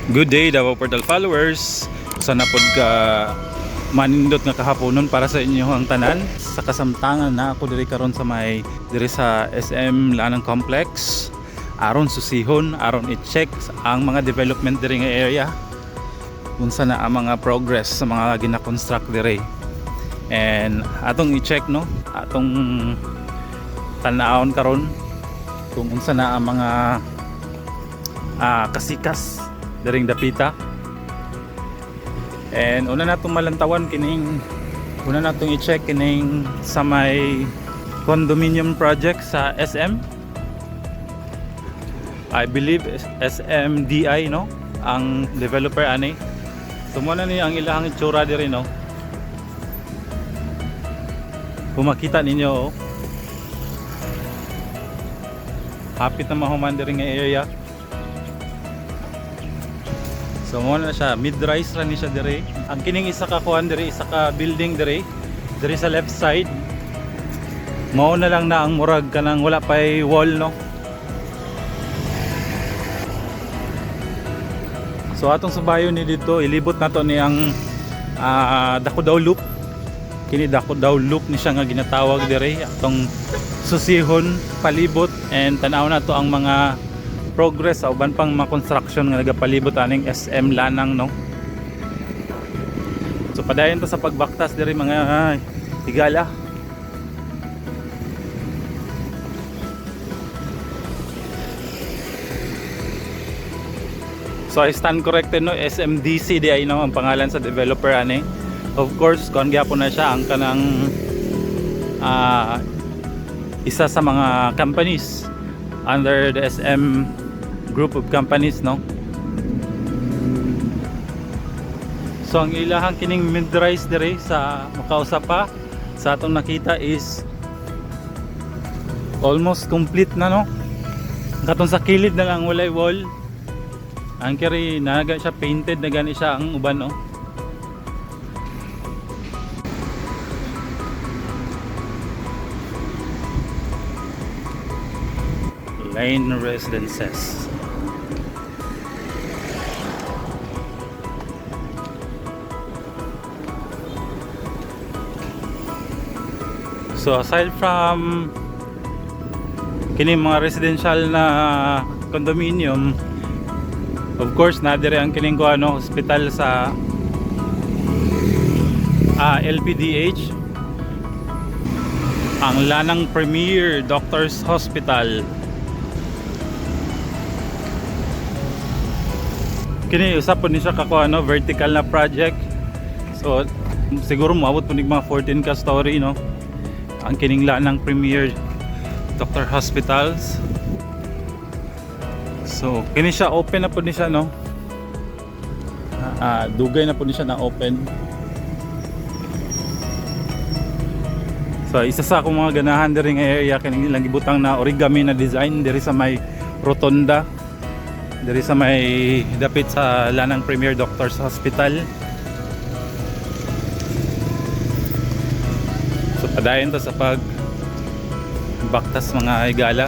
Good day, Davao Portal followers. Usa na pod ka manindot nga kahaponon para sa inyo ang tanan. Sa kasamtangan na ako diri karon sa may diri sa SM Lanang Complex. Aron susihon, aron i-check ang mga development diri nga area. Unsa na ang mga progress sa mga gina-construct diri. And atong i-check, no, atong tan-awon karon kung unsa na ang mga kasikas diring dapita. And una natong malantawan kining, una natong i-check kining sa may condominium project sa SM. I believe SMDI, no, ang developer ani. So mao na ni ang ilahang itsura diri, no. Kung makita ninyo, oh. Hapit na mahuman diri nga area. So mao na siya, mid-rise ra ni siya diri. Ang kining isa ka kuan diri, isa ka building diri, diri sa left side. Mao na lang na ang murag kanang wala pay wall, no. So atong subayon ni dito, ilibot nato ni ang Dako Loop. Kini Dako Loop ni siya nga ginatawag diri. Atong susihon palibot and tan-aw nato ang mga progress sa uban pang mga construction nga nagapalibot aning SM Lanang, no. So padayon ta sa pagbaktas diri, mga higala. So I stand corrected, no, SMDC di ay, no, ang pangalan sa developer ani. Of course, kon gyapon na siya ang kanang isa sa mga companies under the SM group of companies, no. So ang ilahang kining mid-rise diri sa makausa pa sa atong nakita is almost complete na, no. Katong sa kilid na lang walay wall. Ang kiri na siya, painted na gani siya ang uban, no. Lane Residences. So aside from kini mga residential na condominium, of course na dire ang kining ko ano, hospital sa LPDH, ang Lanang Premier Doctors Hospital. Kini usa po ni siya kako ano, vertical na project. So siguro moabot po nig mga 14 ka story, no, ang kining Lanang Premier Doctor Hospitals. So kini siya, open na po ni siya, no. Dugay na po ni siya na open. So isa sa akong mga ganahan diri nga area, kining ilang gibutang na origami na design diri sa may rotonda diri sa may dapit sa Lanang Premier Doctors Hospital. So padayon ta sa pag baktas, mga higala.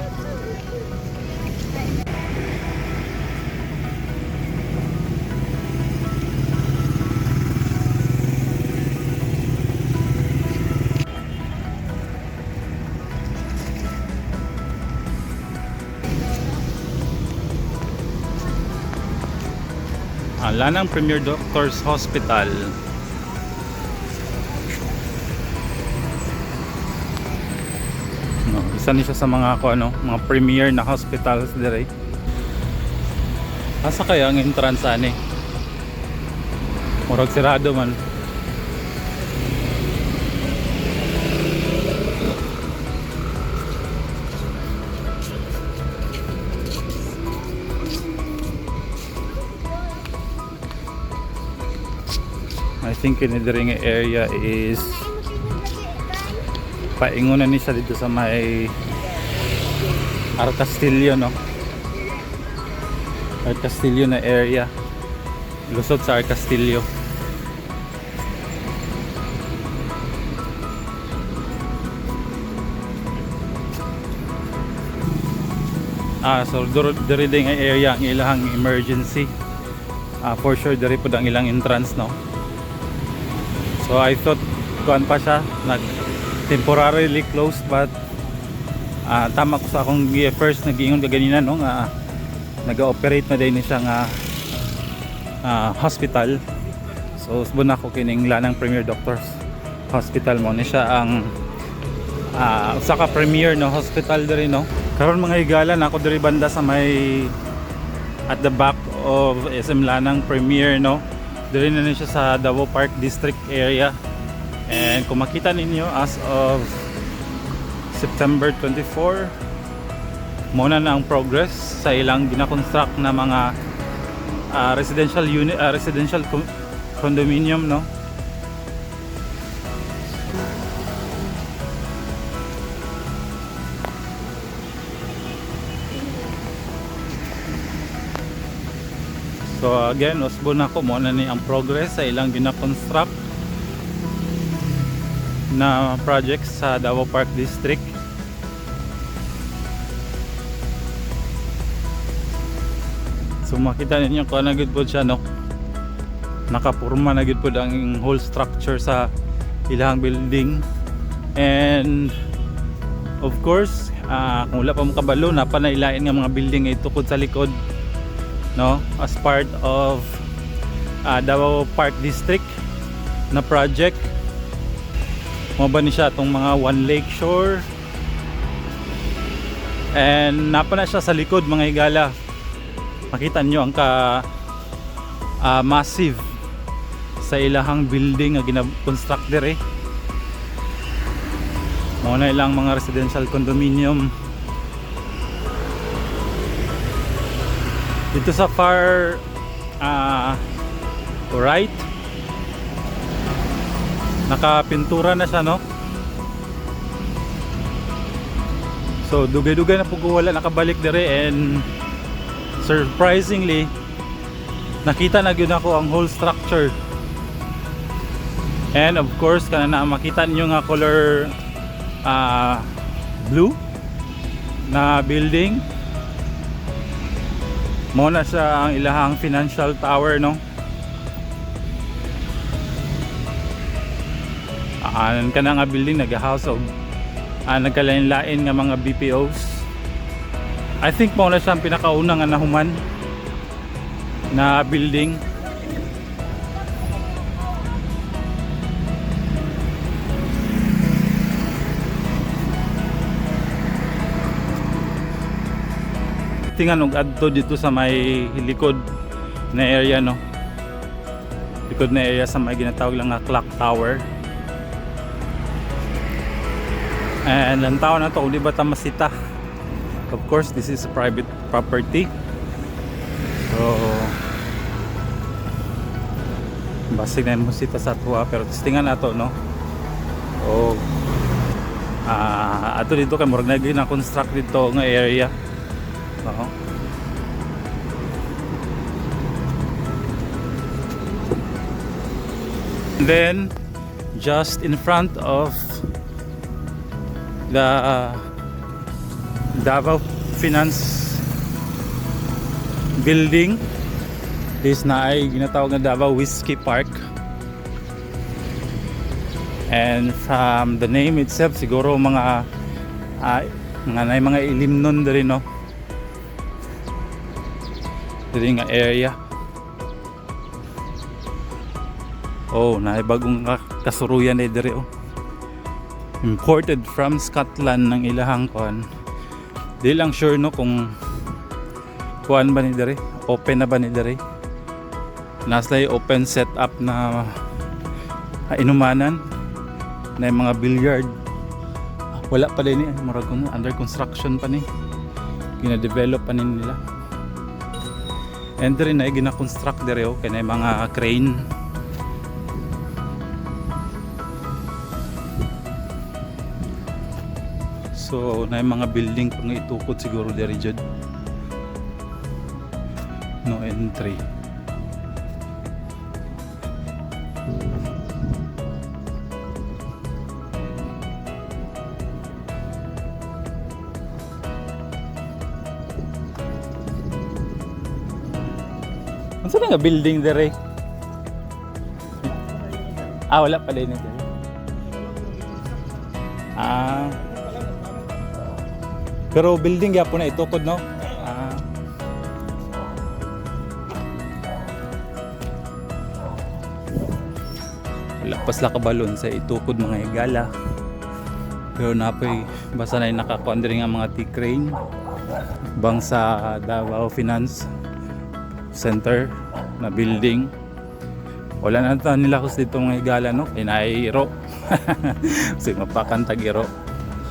Ang Lanang Premier Doctors Hospital. No, isa ni siya sa mga ko ano, mga premier na hospitals dire. Asa kaya ang entrance ani? Murag sirado man. I think kini diri nga area is paingon na ni siya dito sa may R. Castillo, no? R. Castillo na area. Lusot sa R. Castillo. So diri din nga area ang ilahang emergency. For sure diri pud ang ilang entrance, no. So I thought kuan pa siya, nag temporarily closed, but tama ko sa akong first nagiingon kaganina, no, nga nag-ooperate na din siya nga hospital. So usbon ako kining Lanang Premier Doctors Hospital. Mo ni siya ang usa ka premier, no, hospital diri, no. Karon, mga higala, na ako diri banda sa may at the back of SM Lanang Premier, no. Diri na ni siya sa Davao Park District area. And kung makita ninyo, as of September 24, mo na na ang progress sa ilang gina-construct na mga residential unit, residential condominium, no. So again, usbon ako, mo na ni ang progress sa ilang gina-construct na projects sa Davao Park District. So makita ninyo kung ano gud po siya, no. Nakapurma na gud po ang whole structure sa ilang building. And of course, kung wala pa mo kabalo, napa na ilain nga mga building ay tukod sa likod, no, as part of Davao Park District na project. Mo ba ni siya atong mga One Lake Shore, and napa na siya sa likod, mga higala. Makita nyo ang ka massive sa ilahang building nga gina-construct dire. Mo na ilang mga residential condominium. Dito sa far right, nakapintura na siya, no. So dugay-dugay na pud wala nakabalik dire, and surprisingly nakita na gyud ako ang whole structure. And of course, kana na makita niyo nga color blue na building, mo na siya ang ilahang financial tower, no. Kana nga building nag-house og nagkalain-lain nga mga BPOs. I think mo na siya ang pinakauna nga nahuman na building. Tingan og adto dito sa may likod na area, no, likod na area sa may ginatawag lang nga clock tower. And ang tao na to kung di ba ta masita. Of course, this is a private property, so basig na mo sita sa tuwa, pero testingan nato, no. O ato dito kay murag na construct dito nga area. Oo. And then just in front of the Davao Finance building, this na ay ginatawag na Davao Whiskey Park. And from the name itself, siguro mga nga na mga ilimnon diri, no, diri nga area. Oh, na bagong kasuruyan na diri, oh. Imported from Scotland ng ilahang kuan. Di lang sure, no, kung kuan ba ni diri, open na ba ni diri. Nasa open setup na inumanan na yung mga billiard. Wala pa din eh, murag under construction pa ni, gina-develop pa ni nila. And diri na gina-construct diri, oh, kay na mga crane. So na yung mga building pang itukod siguro diri jud. No entry. Unsa na nga building dire? Ah, wala pa din dire. Ah. Pero building gyapon na itukod, no? Ah. Wala pa sila kabalon sa itukod, mga higala. Pero napoy basta na nakakuan diri nga mga T-crane bang sa Davao Finance Center na building. Wala na ta nila kus dito, mga higala, no, kay naay iro. Kasi mapakan tag iro.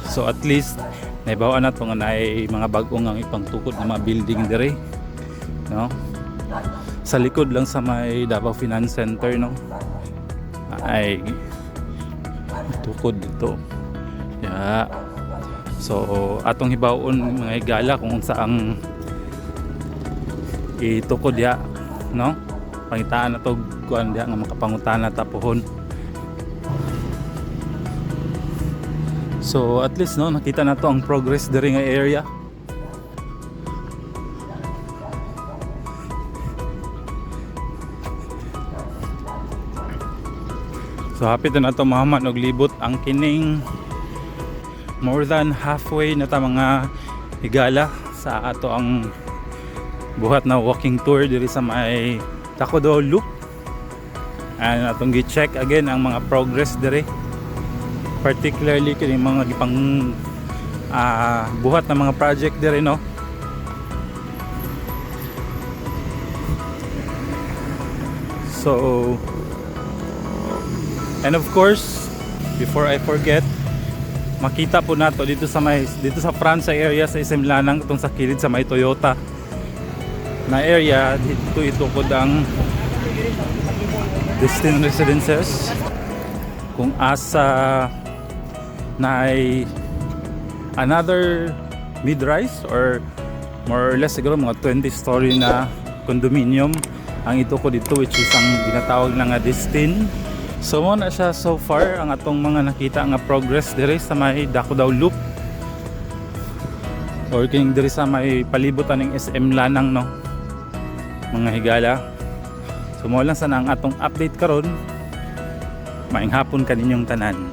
So at least naibaw na to nga naay mga bag-o nga ipangtukod na mga building dire, no? Sa likod lang sa may Davao Finance Center, no, ay tukod dito. Yeah. So atong hibaw-on, mga higala, kung unsa ang itukod ya, no? Pangitaan na to kuan diha nga makapangutana ta pohon. So at least, no, nakita na to ang progress diri nga area. So hapit na nato mahuman og libot ang kining more than halfway na ta, mga higala, sa ato ang buhat na walking tour diri sa may Tacodo Loop. And atong gi-check again ang mga progress diri, particularly kini mga gipang buhat na mga project diri, no? So, and of course, before I forget, makita po nato dito sa Francia area sa SM Lanang, itong sa kilid sa may Toyota na area, dito itukod ang Destin Residences kung asa na ay another mid-rise or more or less siguro mga 20 story na condominium ang itukod dito, which is ang ginatawag na nga Destin. So mo na siya so far ang atong mga nakita nga progress dire sa may Dacudao Loop or kining dire sa may palibot aning SM Lanang, no, mga higala. So mo lang sana ang atong update karon. Maayong hapon kaninyong tanan.